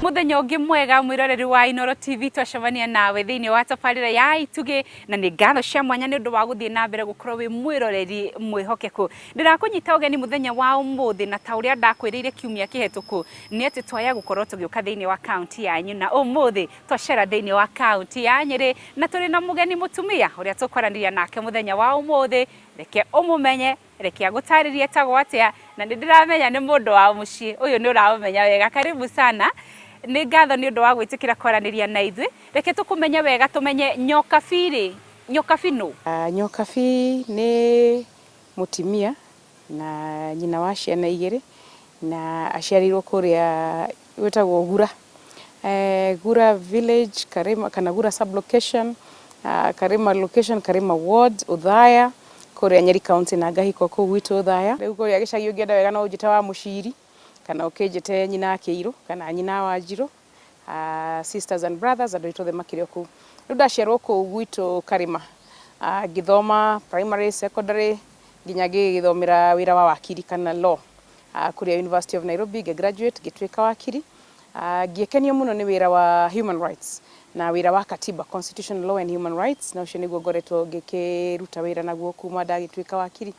Muthenya ũngĩ mwega, mwĩroreri wa Inooro TV, twacemania nawe thĩinĩ wa tabarĩra ya Itugĩ, na nĩ ngatho cia mwanya nĩ ũndũ wa gũthiĩ na mbere gũkorwo wĩ mwĩroreri mwĩhokeku. Ndĩrakũnyita ũgeni mũthenya wa ũmũthĩ, na ta ũrĩa ndakwĩrĩire kiumia kĩhetũku nĩ atĩ twaya gũkorwo tũgĩũka thĩinĩ wa kaunti yanyu, na ũmũthĩ twacera thĩinĩ wa kaunti ya Nyĩrĩ na tũrĩ na mũgeni mũtumia ũrĩa tũkwaranĩria nake mũthenya wa ũmũthĩ. Reke ũmũmenye, reke agũtarĩrie etagwo atĩa, na nĩ ndĩramenya nĩ mũndũ wa mũciĩ ũyũ, nĩ ũramũmenya wega. Karibu sana, nĩ ngatho nĩ ũndũ wa gwĩtĩkĩra kwaranĩria na ithuĩ. Reke tũkũmenye wega, tũmenye Nyokabi rĩ, Nyokabi nũ? Nyokabi nĩ mũtimia na nyina wa ciana igĩrĩ, na aciarĩirwo kũrĩa gwĩtagwo Gura, Gura village, Karima, kana Gura sub location, Karima location, Karima ward, Othaya, kũrĩa Nyeri county, na ngahikwo kũu gwitũ Othaya. Rĩu kũrĩa gĩcagi ũngĩenda wega no ũnjĩte wa Mũciri, kana ũkĩnjĩte nyina wa Kĩirũ, kana nyina wa Njirũ, sisters and brothers, andũ aitũ othe makĩrĩ o kũu. Rĩu ndaciarwo kũu gwitũ Karima, ngĩthoma primary, secondary, nginya ngĩgĩthomera wĩra wa wakiri kana law kũrĩa University of Nairobi, ngĩ graduate, ngĩtuĩka wakiri. Ngĩkenio mũno nĩ wĩra wa human rights na wĩra wa katiba, constitutional law and human rights, na ũcio nĩguo ngoretwo ngĩkĩruta wĩra naguo kuma ndagĩtuĩka wakiri.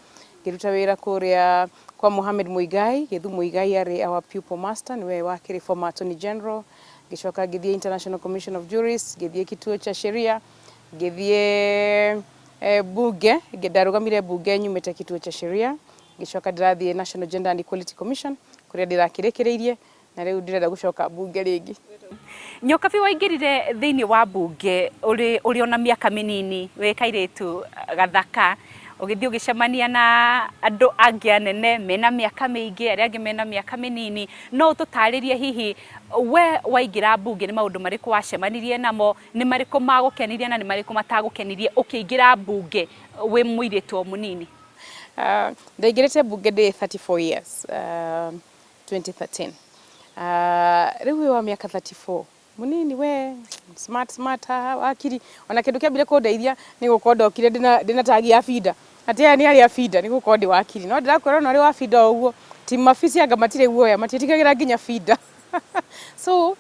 Ngĩruta wĩra kũrĩa kwa Mohamed Muigai, Gĩthu Muigai arĩ our pupil master, nĩwe wakĩrĩ former attorney general. Ngĩcoka ngĩthiĩ International Commission of Jurists, ngĩthiĩ Kituo cha Sheria, ngĩthiĩ bunge, ndarũgamire bunge nyumĩte Kituo cha Sheria, ngĩcoka ndĩrathiĩ National Gender and Equality Commission, kũrĩa ndĩrakĩrĩkĩrĩirie, na rĩu ndĩrenda gũcoka bunge rĩngĩ. Nyokabi, waingĩrire thĩinĩ wa bunge ũrĩ ona mĩaka mĩnini, wĩ kairĩtu gathaka, ũgĩthiĩ ũgĩcemania na andũ angĩ anene mena mĩaka mĩingĩ, arĩa angĩ mena mĩaka mĩnini. No ũtũtarĩrie hihi we waingĩra bunge nĩ maũndũ marĩkũ wacemanirie namo, nĩ marĩkũ magũkenirie na nĩ marĩkũ matagũkenirie ũkĩingĩra bunge wĩ mũirĩtu o mũnini? Ndaingĩrĩte bunge ndĩ 34 years, 2013. Rĩu wĩ wa mĩaka 34, mũnini we, smart smart haha wakiri, ona kĩndũ kĩambire kũndeithia nĩ gũkorwo ndokire ndĩna tagi ya binda, atĩ aya nĩ arĩa binda, nĩ gũkorwo ndĩ wakiri. No ndĩrakwĩra ona ũrĩ wa binda o ũguo, ti mabici anga matirĩ guoya, matiĩtigagĩra nginya binda. So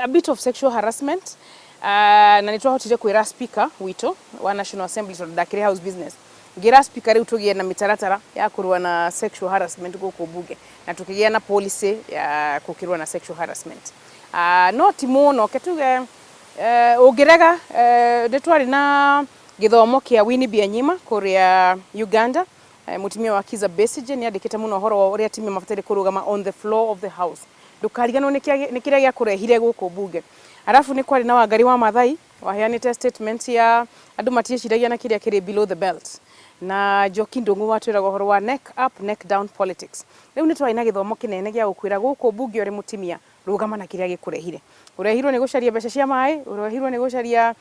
a bit of sexual harassment, na nĩ twahotire kwĩra speaker witũ wa National Assembly, tondũ ndakĩrĩ house business, ngĩra speaker rĩu tũgĩe na mĩtaratara ya kũrũa na sexual harassment gũkũ bunge, na tũkĩgĩa na policy ya gũkĩrũa na sexual harassment. No ti mũno ke tuge ũngĩrega. Nĩ twarĩ na gĩthomo kĩa Winnie Byanyima kũrĩa Uganda, mũtumia wa Kizza Besigye, nĩ andĩkĩte mũno ũhoro wa ũrĩa atumia mabataire kũrũgama on the floor of the house. Ndũkariganĩrwo nĩ kĩrĩa gĩakũrehire gũkũ bunge. Arabu nĩ kwarĩ na Wangari wa Maathai waheanĩte statement ya andũ matiĩciragia na kĩrĩa kĩrĩ below the belt, na Njoki Ndung'u watwĩraga ũhoro wa neck up, neck down politics. Rĩu nĩ twarĩ na gĩthomo kĩnene gĩa gũkwĩra gũkũ bunge ũrĩ mũtumia, rũgama na kĩrĩa gĩkũrehire. Ũrehirwo nĩ gũcaria mbeca cia maĩ, ũrehirwo nĩ gũcaria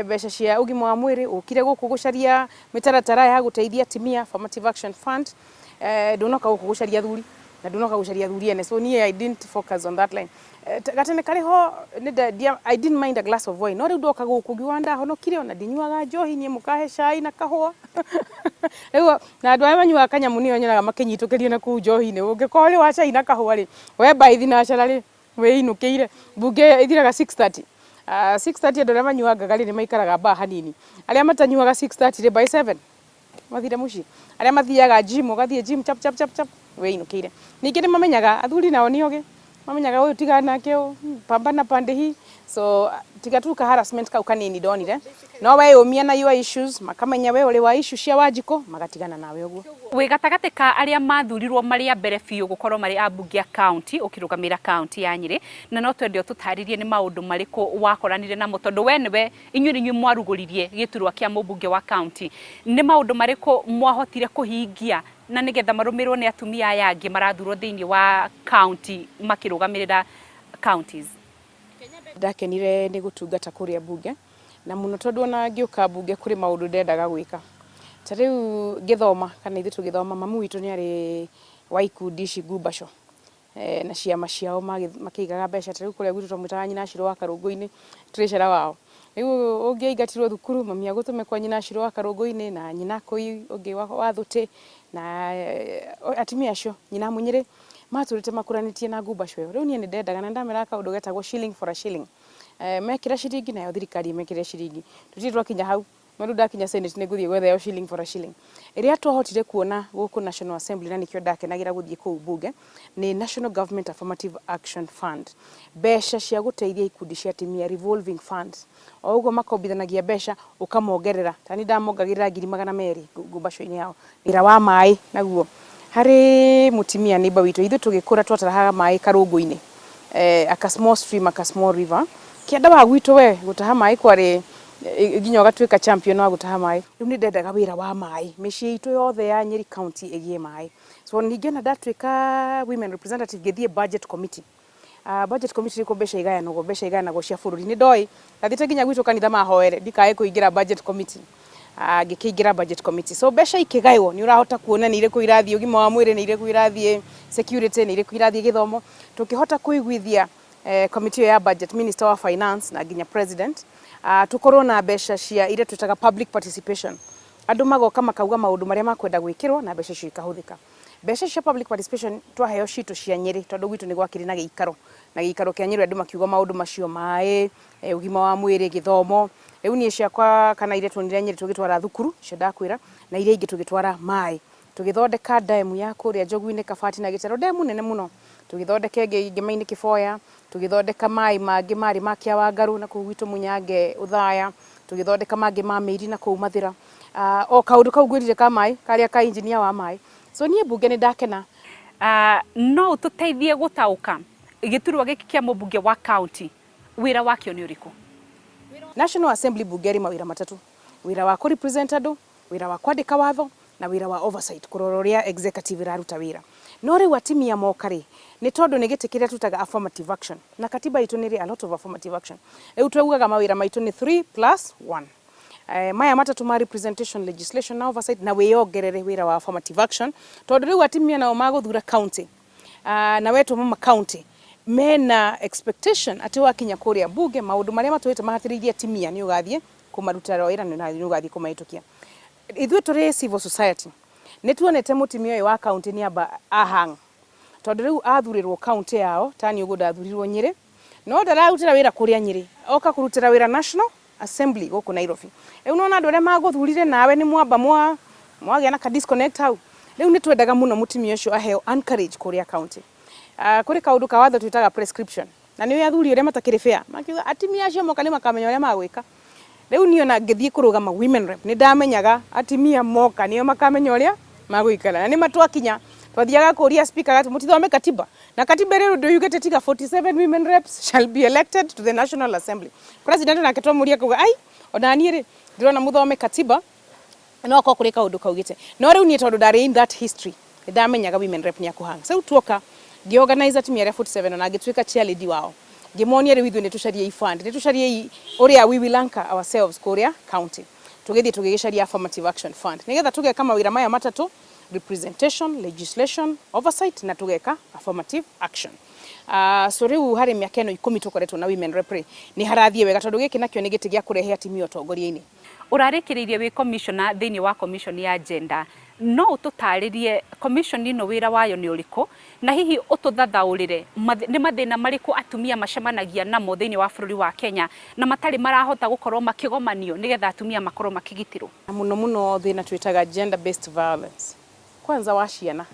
mbeca cia ũgima wa mwĩrĩ, ũkire gũkũ gũcaria mĩtaratara ya gũteithia atumia, Affirmative Action Fund. Ndũnoka gũkũ gũcaria athuri, na ndũnoka gũcaria athuri ene. So niĩ I didn't focus on that line. Gatene karĩ ho I didn't mind a glass of wine, no rĩu ndoka gũkũ ngiuga ndahonokire, ona ndinyuaga njohi niĩ, mũkahe cai na kahũa rĩu. Na andũ arĩa manyuaga kanyamũ nĩo nyonaga makĩnyitũkĩrio na kũu njohi-inĩ. Ũngĩkorwo ũrĩ wa cai na kahũa rĩ, we mbai thinacara rĩ, wĩinũkĩire. Bunge ĩthiraga 6:30. 6:30 andũ arĩa manyuangaga rĩ, nĩ maikaraga mbaa hanini. Arĩa matanyuaga, 6:30 rĩ, by 7 mathire mũciĩ. Arĩa mathiaga gym, ũgathiĩ gym chap chap chap chap, wĩinũkĩire. Ningĩ nĩ mamenyaga athuri nao nĩ ogĩ, mamenyaga ũyũ tigana nake, ũyũ pambana pande hii. So tiga tu ka harassment kau kanini ndonire, no weyũmia na your issues, makamenya we ũrĩ wa issue cia Wanjikũ, magatigana nawe ũguo. Wĩ gatagatĩ ka arĩa mathurirwo marĩ a mbere biũ gũkorwo marĩ ambunge a county, ũkĩrũgamĩrĩra county ya Nyĩrĩ, na no twende ũtũtarĩrie nĩ maũndũ marĩkũ wakoranire namo, tondũ we nĩwe, inyuĩ nĩ inyuĩ mwarugũririe gĩturwa kĩa mũmbunge wa county. Nĩ maũndũ marĩkũ mwahotire kũhingia na nĩgetha marũmĩrĩrwo nĩ atumia aya angĩ marathurwo thĩinĩ wa county makĩrũgamĩrĩra counties? Ndakenire nĩ gũtungata kũrĩa bunge na mũno, tondũ ona ngĩũka bunge kũrĩ maũndũ ndendaga gwĩka. Ta rĩu ngĩthoma, kana ithuĩ tũgĩthoma, mamu witũ nĩ arĩ wa ikundi ici ngumbaco na ciama ciao, makĩigaga mbeca. Ta rĩu kũrĩa gwitũ twamwĩtaga nyina Shiro wa Karũngũ-inĩ, treasurer wao. Rĩu ũngĩaingatirwo thukuru, mami agũtũme kwa nyina Shiro wa Karũngũ-inĩ na nyina Kũi ũngĩ wa Thũtĩ na atumia acio, nyina Mũnyĩrĩ. Matũrĩte makũranĩtie na ngumbacu ĩyo. Rĩu niĩ nĩ ndendaga na ndameraga kaũndũ getagwo shilling for a shilling. Mekĩra ciringi nayo thirikari ĩmekĩre ciringi. Tũtirĩ twakinya hau, no rĩu ndakinya Senate nĩ ngũthiĩ gwetha ĩyo shilling for a shilling. Ĩrĩa twahotire kuona gũkũ National Assembly na nĩkĩo ndakenagĩra gũthiĩ kũu bunge nĩ National Government Affirmative Action Fund. Mbeca cia gũteithia ikundi cia atumia, revolving funds. O ũguo makombithanagia mbeca ũkamongerera. Ta niĩ ndamongagĩrĩra 200,000 ngumbacu-inĩ yao. Wĩra wa maĩ naguo harĩ mũtimia neighbor witũ, ithuĩ tũgĩkũra twatarahaga maĩ karũngũ-inĩ, aka small stream, aka small river. Kĩanda wa gwitũ we gũtaha maĩ kwarĩ nginya ũgatuĩka champion wa gũtaha maĩ. Rĩu nĩ ndendaga wĩra wa maĩ, mĩciĩ itũ yothe ya Nyeri County ĩgĩe maĩ. So ningĩ ona ndatuĩka women representative ngĩthiĩ budget committee. Budget committee nĩkuo mbeca igayanagwo, mbeca igayanagwo cia bũrũri. Nĩ ndoĩ, ndathiĩte nginya gwitũ kanitha mahoere ndikae kũingĩra budget committee. Ngĩkĩingĩra budget committee. So mbeca ikĩgaywo nĩ ũrahota kuona nĩ irĩkũ irathiĩ ũgima wa mwĩrĩ, nĩ irĩkũ irathiĩ security, nĩ irĩkũ irathiĩ gĩthomo. Tũkĩhota kũiguithia committee ĩyo ya budget, minister wa finance na nginya president, tũkorwo na mbeca cia iria twĩtaga public participation. Andũ magoka makauga maũndũ marĩa makwenda gwĩkĩrwo na mbeca icio ikahũthĩka. Mbeca cia public participation twaheo citũ cia Nyĩrĩ tondũ gwitũ nĩ gwakĩrĩ na gĩikaro, na gĩikaro kĩa Nyĩrĩ andũ makiuga maũndũ macio, maĩ, ũgima wa mwĩrĩ, gĩthomo. Rĩu niĩ ciakwa kana iria tuonire Nyĩrĩ tũgĩtwara thukuru, icio ndakwĩra, na iria ingĩ tũgĩtwara maĩ. Tũgĩthondeka dam ya kũrĩa Njogu-inĩ, Kabati na Gĩtaro, dam nene mũno. Tũgĩthondeka ĩngĩ Ngema-inĩ Kĩboya, tũgĩthondeka maĩ mangĩ marĩ ma Kĩawangarũ na kũu gwitũ Munyange Ũthaya, tũgĩthondeka mangĩ ma Mĩiri na kũu Mathĩra. O kaũndũ kau ngwĩrire ka maĩ, karĩa ka engineer wa maĩ. So niĩ mbunge nĩ ndakena. No ũtũteithie gũtaũka gĩturwa gĩkĩ kĩa mũmbunge wa county, wĩra wakĩo nĩ ũrĩkũ? National Assembly bunge rĩ mawĩra matatũ: wĩra wa kũ represent andũ, wĩra wa kwandĩka watho na wĩra wa oversight, kũrora ũrĩa executive ĩraruta wĩra. No rĩu atimia moka rĩ, nĩ tondũ nĩ gĩtĩ kĩrĩa tũtaga affirmative action, na katiba itũ nĩ rĩ a lot of affirmative action. Rĩu twaugaga mawĩra maitũ nĩ 3 plus 1. Maya matatũ ma representation, legislation na oversight, na wĩyongerere wĩra wa affirmative action, tondũ rĩu atimia nao magũthura county, na wetwo mama county mena expectation atĩ wakinya kũrĩa bunge maũndũ marĩa matũrĩte mahatĩrĩirie atimia nĩ ũgathiĩ kũmaruta wĩra na nĩ ũgathiĩ kũmahĩtũkia. Ithuĩ tũrĩ civil society nĩ tuonete mũtimia ũyũ wa county nĩ amba ahang, tondũ rĩu athurĩrwo county yao, tani ũguo ndathurirwo Nyĩrĩ, no ndararutĩra wĩra kũrĩa Nyĩrĩ, oka kũrutĩra wĩra National Assembly gũkũ Nairobi. Rĩu nona andũ arĩa magũthurire nawe nĩ mwamba mwagĩa na ka disconnect hau. Rĩu nĩ twendaga mũno mũtimia ũcio aheo encourage kũrĩa county. Kũrĩ kaũndũ ka watho twĩtaga prescription, na nĩ athuri ũrĩa matakĩrĩ fair makiuga atimia acio moka nĩ makamenya ũrĩa magwĩka. Rĩu niĩ ona ngĩthiĩ kũrũgama women rep nĩ ndamenyaga atimia moka nĩo makamenya ũrĩa magũikara, na nĩ matwakinya twathiaga kũria speaker gati mũtithome katiba, na katiba rĩu ũndũ yugĩte tiga 47 women reps shall be elected to the National Assembly. President nake twamũria akauga ai ona niĩ rĩ ndĩrona mũthome katiba no akorwo kũrĩ kaũndũ kaugĩte. No rĩu niĩ tondũ ndarĩ in that history nĩ ndamenyaga women rep nĩ akũhanga. So rĩu tuoka ngĩorganize atimia arĩa 47 na ngĩtuĩka chair lady wao, ngĩmonia rĩu ithuĩ nĩ tũcarie fund, nĩ tũcarie ũrĩa we will anchor ourselves kũrĩa county. Tũgĩthiĩ tũgĩgĩcaria affirmative action fund nĩgetha tũgeka mawĩra maya matatũ: representation, legislation, oversight, na tũgeka affirmative action. So rĩu harĩ mĩaka ĩno 10 tũkoretwo na women rep rĩ, nĩ harathiĩ wega tondũ gĩkĩ nakĩo nĩ gĩtĩ gĩa kũrehe atimia ũtongoria-inĩ. Ũrarĩkĩrĩirie wĩ commissioner thĩinĩ wa commission ya gender, no ũtũtarĩrie commission ĩno wĩra wayo nĩ ũrĩkũ, na hihi ũtũthathaũrĩre nĩ mathĩna marĩkũ atumia macemanagia namo thĩinĩ wa bũrũri wa Kenya na matarĩ marahota gũkorwo makĩgomanio nĩgetha atumia makorwo makĩgitĩrwo? Mũno mũno thĩna twĩtaga gender based violence, kwanza wa ciana.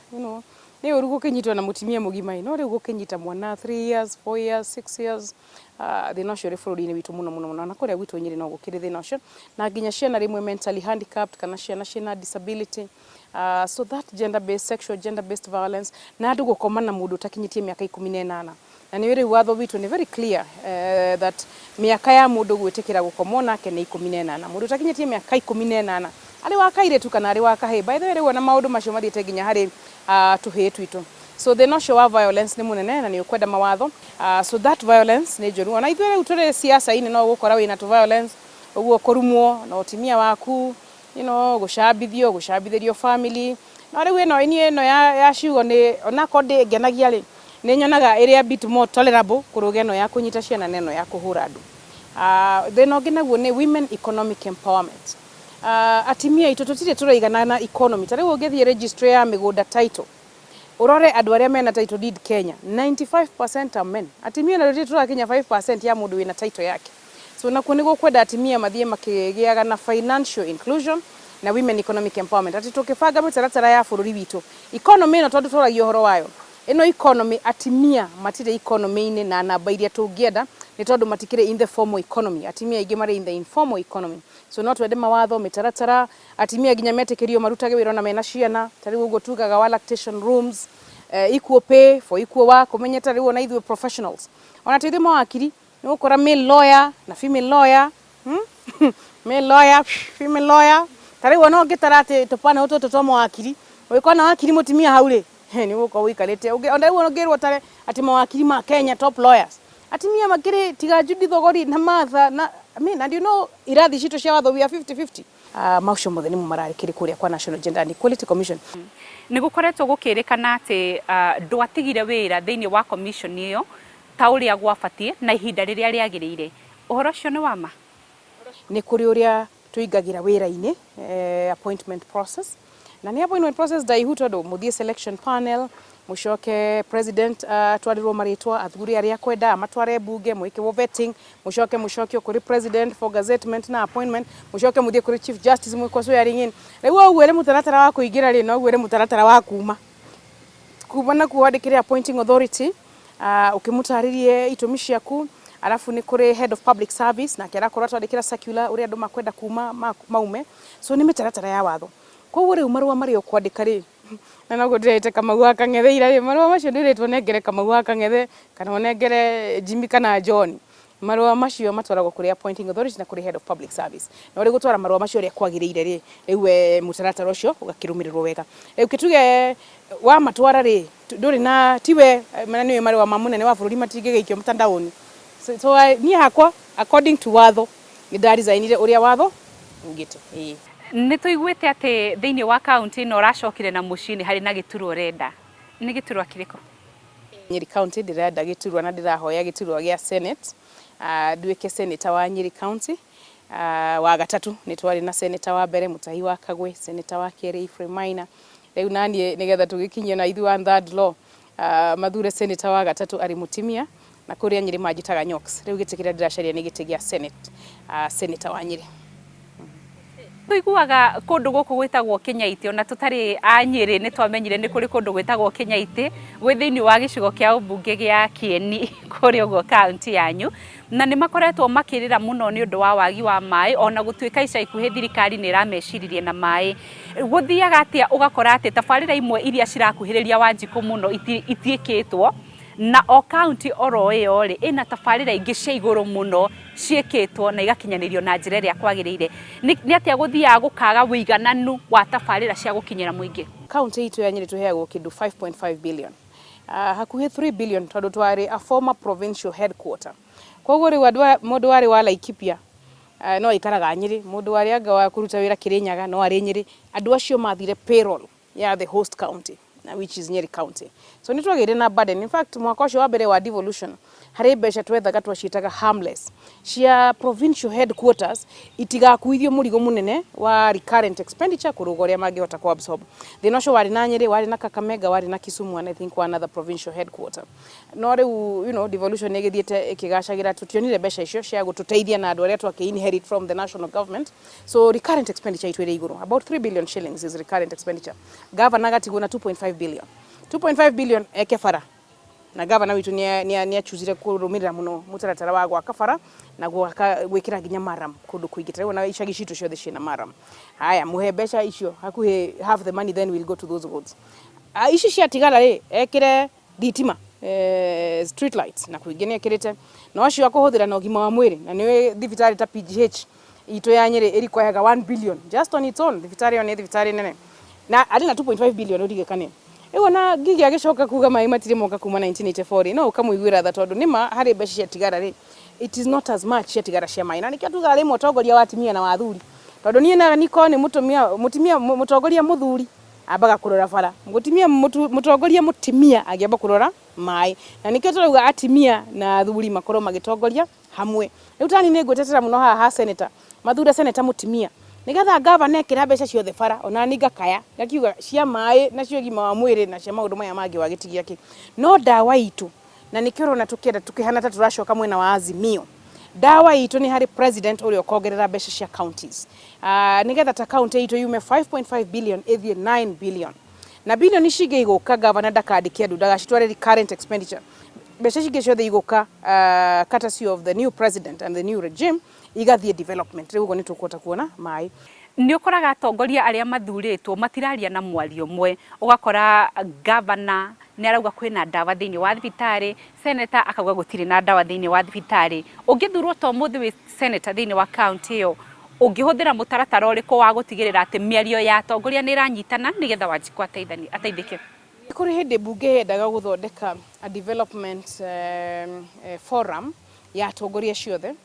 Nĩ ũru gũkĩnyitwo na mũtumia mũgima, no rĩu gũkĩnyita mwana 3 years, 4 years, 6 years, thĩna ũcio ũrĩ bũrũri-inĩ witũ mũno mũno mũno, na kũrĩa gwitũ Nyĩrĩ no gũkĩrĩ thĩna ũcio, na nginya ciana rĩmwe mentally handicapped kana ciana ciĩna disability. So that gender based sexual gender based violence na andũ gũkoma na mũndũ ũtakinyĩtie mĩaka 18, na nĩ rĩu watho witũ nĩ very clear that mĩaka ya mũndũ gwĩtĩkĩra gũkomwo nake nĩ 18. Mũndũ ũtakinyĩtie mĩaka 18, arĩ wa kairĩtu kana arĩ wa kahĩĩ. By the way, rĩu ona maũndũ macio mathiĩte nginya harĩ tũhĩĩ twitũ. So thĩna ũcio wa violence nĩ mũnene na nĩ ũkwenda mawatho. So that violence nĩ njũru. Ona ithuĩ rĩu tũrĩ siasa-inĩ no ũgũkora wĩna tũ violence ũguo, kũrumwo na ũtimia waku, gũcambithio, gũcambithĩrio family. No rĩu ĩno niĩ ĩno ya ciugo nĩ onakorwo ndĩngenagia rĩ, nĩ nyonaga ĩrĩ a bit more tolerable kũrũga ĩno ya kũnyita ciana na ĩno ya kũhũra andũ. Thĩna ũngĩ naguo nĩ women economic empowerment. Atimia aitũ tũtirĩ tũraiganana economy. Ta rĩu ũngĩthiĩ registry ya mĩgũnda title, Urore andu aria mena title deed Kenya, 95% are men. Atimia na rĩrĩ tũrakinya 5% ya mũndũ wĩna title yake. So nakuo nĩ gũkwenda atimia mathiĩ makĩgĩaga na financial inclusion na women economic empowerment, atĩ tũkĩbanga mĩtaratara ya bũrũri witũ, economy ĩno tondũ tũragia ũhoro wayo ĩno economy, atimia matirĩ economy-inĩ na namba iria tũngĩenda, nĩ tondũ matikĩrĩ in the formal economy. Atimia aingĩ marĩ in the informal economy. So no twende mawatho, mĩtaratara, atimia nginya metĩkĩrio marutage wĩra ona mena ciana. Ta rĩu ũguo tugaga wa lactation rooms, equal pay for equal work. Ũmenye ta rĩu ona ithuĩ professionals, ona ti ithuĩ mawakiri, nĩ ũgũkora male lawyer na female lawyer, Male lawyer, female lawyer. Ta rĩu ona ũngĩtara atĩ tũpanel tũtũ twa mawakiri, ũgĩkona wakiri mũtumia hau rĩ, nĩ ũgũkorwo ũikarĩte. Ona rĩu ũngĩrwo tare atĩ mawakiri ma Kenya, top lawyers, atumia makĩrĩ tiga Judy Thogori na Martha na, I mean, and you know irathi citũ cia watho, we are 50-50. Maũcio mothe nĩmo mararĩkĩrĩ kũrĩa kwa National Gender and Equality Commission. Nĩ gũkoretwo gũkĩrĩkana atĩ ndwatigire wĩra thĩinĩ wa commission ĩyo ta ũrĩa gwabatiĩ na ihinda rĩrĩa rĩagĩrĩire. Ũhoro ũcio nĩ wa ma? Nĩ kũrĩ ũrĩa tũingagĩra wĩra-inĩ, appointment process, na nĩ appointment process ndaihu, tondũ mũthiĩ selection panel, mũcoke president atwarĩrwo marĩtwa, athure arĩa akwenda, amatware bunge, mwĩkĩrwo vetting, mũcoke mũcokio kũrĩ president for gazettement na appointment, mũcoke mũthiĩ kũrĩ chief justice mwĩkwo swearing in. Rĩu ũguo ĩrĩ mũtaratara wa kũingĩra rĩ, noguo ĩrĩ mũtaratara wa kuma. Kuma nakuo wandĩkĩre appointing authority, ũkĩmũtarĩrie itũmi ciaku. Arabu nĩ kũrĩ head of public service, nake arakorwo atwandĩkĩra circular ũrĩa andũ makwenda kuma maume. So nĩ mĩtaratara ya watho. Koguo rĩu marũa marĩa ũkwandĩka rĩ, na noguo ndĩrete Kamau wa Kang'ethe ira rĩ, marũa macio ndĩrĩtwo nengere Kamau wa Kang'ethe kana ũnengere Jimmy kana John, marũa macio matwaragwo kũrĩ appointing authority na kũrĩ head of public service. Na ũrĩ gũtwara marũa macio ũrĩa kwagĩrĩire rĩ, rĩu we mũtaratara ũcio ũgakĩrũmĩrĩrwo wega. Rĩu kĩtuge wamatwara rĩ, ndũrĩ na tiwe mana nĩũĩ marũa ma mũnene wa bũrũri matingĩgĩikio mtandaoni. So niĩ hakwa, according to watho, nĩ ndaresignire ũrĩa watho ugĩte, ĩĩ. Nĩ tũiguĩte atĩ thĩinĩ wa kaunti ĩno ũracokire na mũciĩ nĩ harĩ na gĩturwa ũrenda. Nĩ gĩturwa kĩrĩkũ? Nyeri County ndĩrenda gĩturwa na ndĩrahoya gĩturwa gĩa Senate, nduĩke senator wa Nyeri County wa gatatũ. Nĩ twarĩ na senator wa mbere Mutahi wa Kagwe, senator wa kerĩ Ephraim Maina, rĩu naniĩ nĩgetha tũgĩkinyie na ithuĩ one third law, mathure senator wa gatatũ arĩ mũtumia, na kũrĩa Nyeri manjĩtaga Nyox. Rĩu gĩtĩ kĩrĩa ndĩracaria nĩ gĩtĩ gĩa Senate, senator wa Nyeri. Tũiguaga kũndũ gũkũ gwĩtagwo Kĩnyaitĩ, ona tũtarĩ a Nyĩrĩ nĩ twamenyire nĩ kũrĩ kũndũ gwĩtagwo Kĩnyaitĩ gwĩ thĩinĩ wa gĩcigo kĩa ũmbunge gĩa Kĩeni kũrĩa ũguo kaunti yanyu, na nĩ makoretwo makĩrĩra mũno nĩ ũndũ wa wagi wa maĩ, ona gũtuĩka ica ikuhĩ thirikari nĩ ĩrameciririe na maĩ. Gũthiaga atĩa ũgakora atĩ tabarĩra imwe iria cirakuhĩrĩria Wanjikũ mũno itiĩkĩtwo, na o kaunti oro ĩyo rĩ ĩna tabarĩra ingĩ cia igũrũ mũno ciĩkĩtwo na igakinyanĩrio na njĩra ĩrĩa kwagĩrĩire? Nĩ atĩa gũthiaga gũkaga wĩigananu wa tabarĩra cia gũkinyĩra mũingĩ? Kaunti itũ ya Nyeri tũheagwo kĩndũ 5.5 billion, hakuhĩ 3 billion, tondũ twarĩ a former provincial headquarter. Koguo rĩu andũ mũndũ warĩ wa Laikipia no aikaraga Nyeri, mũndũ warĩ anga wa kũruta wĩra Kirinyaga no arĩ Nyeri. Andũ acio mathire payroll ya the host county, which is Nyeri County. So nĩ twagĩire na burden. In fact, mwaka ũcio wa mbere wa devolution, harĩ mbeca twethaga twaciĩtaga harmless cia provincial headquarters itigakuithio mũrigo mũnene wa recurrent expenditure kũrũga ũrĩa mangĩhota ku absorb. Thĩna ũcio warĩ na Nyeri, warĩ na Kakamega, warĩ na Kisumu and I think one other provincial headquarter. No rĩu devolution nĩ ĩgĩthiĩte ĩkĩgacagĩra, tũtionire mbeca icio cia gũtũteithia na andũ arĩa twakĩ inherit from the national government. So recurrent expenditure itũ ĩrĩ igũrũ, about 3 billion shillings is recurrent expenditure. Governor agatigwo na 2.5 billion, 2.5 billion eke bara, na gavana witũ nĩ achuzire kũrũmĩrĩra mũno mũtaratara wa gwaka bara na gwaka gwĩkĩra nginya murram kũndũ kũingĩ. Ta rĩu ona icagi citũ ciothe ciĩna murram. Haya, mũhe mbeca icio, hakuhĩ half the money then will go to those roads. Ici ciatigara rĩ, ekĩre thitima, street lights, na kũingĩ nĩ ekĩrĩte no acio akũhũthĩra na ũgima wa mwĩrĩ, na nĩ thibitarĩ ta PGH itũ ya Nyeri ĩrikwayaga 1 billion just on its own. Thibitarĩ ĩyo nĩ thibitarĩ nene na arĩ na 2.5 billion. Ũririkane rĩu ona Ngigi agĩcoka kuga maĩ matirĩ moka kuma 1984 rĩ, no ũkamũiguĩra tha, tondũ nĩma harĩ mbeca ciatigara rĩ, it is not as much ciatigara cia maĩ. Na nĩkĩo tugaga rĩmwe ũtongoria wa atumia na wa athuri, tondũ niĩ na niko nĩ mũtumia mũtumia mũtongoria mũthuri ambaga kũrora bara, mũtumia mũtongoria mũtumia angĩamba kũrora maĩ. Na nĩkĩo tũrauga atumia na athuri makorwo magĩtongoria hamwe. Rĩu tani nĩ ngwĩtetera mũno haha ha senator, mathure senator mũtumia. Nigetha gavana ekĩra mbeca ciothe bara, ona ni ngakaya ngakiuga cia maĩ na cia ũgima wa mwĩrĩ na cia maũndũ maya mangĩ wagĩtigia kĩ. No ndawa itũ, na nĩkĩo ũrona tũkĩenda tũkĩhana ta tũracoka mwena wa Azimio, ndawa itũ nĩ harĩ president ũrĩa ũkongerera mbeca cia counties, nĩgetha ta county itũ yume 5.5 billion ĩthiĩ 9 billion, na bilioni ici ingĩ igũka, gavana ndakandĩke andũ, ndagacitware recurrent expenditure. Mbeca ici ingĩ ciothe igũka, courtesy of the new president and the new regime, igathiĩ development. Rĩu ũguo nĩ tũkũhota kuona maĩ. Nĩ ũkoraga atongoria arĩa mathurĩtwo matiraria na mwario ũmwe. Ũgakora gavana nĩ arauga kwĩna ndawa thĩinĩ wa thibitarĩ, senator akauga gũtirĩ na ndawa thĩinĩ wa thibitarĩ. Ũngĩthurwo ta ũmũthĩ wĩ senator thĩinĩ wa kaunti ĩyo, ũngĩhũthĩra mũtaratara ũrĩkũ wa gũtigĩrĩra atĩ mĩario ya atongoria nĩ ĩranyitana nĩgetha Wanjikũ ateithĩke? Kũrĩ hĩndĩ mbunge yendaga gũthondeka a development forum ya atongoria ciothe,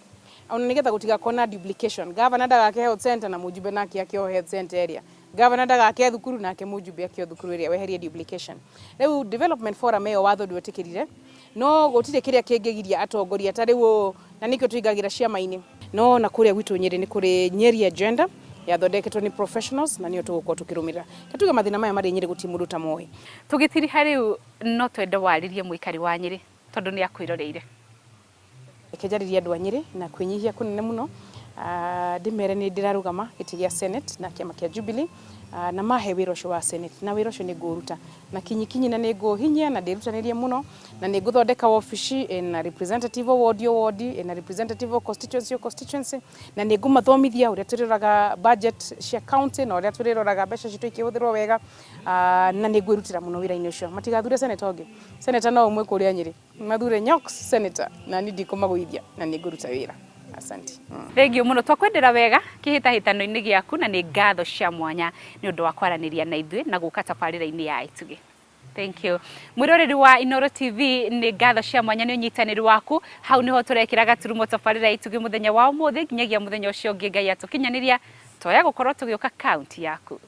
ona nĩgetha gũtigakorwo na duplication. Gavana ndagake health center na mũjumbe nake akĩo health center area, gavana ndagake thukuru nake mũjumbe akĩo thukuru ĩrĩa, weherie duplication. Rĩu development forum ĩyo watho ndwetĩkĩrire, no gũtirĩ kĩrĩa kĩngĩgiria atongoria ta rĩu, na nĩkĩo tũingagĩra ciama-inĩ. No na kũrĩa gwitũ Nyĩrĩ nĩ kũrĩ Nyeri Agenda yathondeketwo nĩ professionals, na nĩyo tũgũkorwo tũkĩrũmĩrĩra. Tuge mathĩna maya marĩ Nyĩrĩ gũtirĩ mũndũ ũtamoĩ. Tũgĩtiriha rĩu, no twende warĩrie mũikari wa Nyĩrĩ tondũ nĩ akwĩroreire. Reke njarĩrie andũ a Nyĩrĩ na kwĩnyihia kũnene mũno, ndĩmere nĩ ndĩrarũgama gĩtĩ gĩa Senate na kĩama kĩa Jubilee, na mahe wĩra ũcio wa Senate, na wĩra ũcio nĩ ngũũruta na kinyi kinyi, na nĩ ngũũhinyia na ndĩrutanĩrie mũno, na nĩ ngũthondeka wabici ĩna representative o ward o ward, ĩna representative o constituency o constituency, na nĩ ngũmathomithia ũrĩa tũrĩroraga budget cia county na ũrĩa tũrĩroraga mbeca citũ ikĩhũthĩrwo wega, na nĩ ngwĩrutĩra mũno wĩra-inĩ ũcio. Matigathure senator ũngĩ, senator no ũmwe kũrĩa Nyĩrĩ, mathure Nyox senator, na niĩ ndikũmagũithia na nĩ ngũruta wĩra. Asante. Thengiũ mũno, twakwendera wega kĩhĩtahĩtano-inĩ gĩaku, na nĩ ngatho cia mwanya nĩ ũndũ wa kwaranĩria na ithuĩ na gũka tabarĩra-inĩ ya Itugĩ. Thank you. Mwĩroreri wa Inooro TV, nĩ ngatho cia mwanya nĩ ũnyitanĩri waku. Hau nĩho tũrekĩra gaturumo tabarĩra ya Itugĩ mũthenya wa ũmũthĩ. Nginyagia mũthenya ũcio ũngĩ Ngai atũkinyanĩria, toya gũkorwo tũgĩũka kaunti yaku.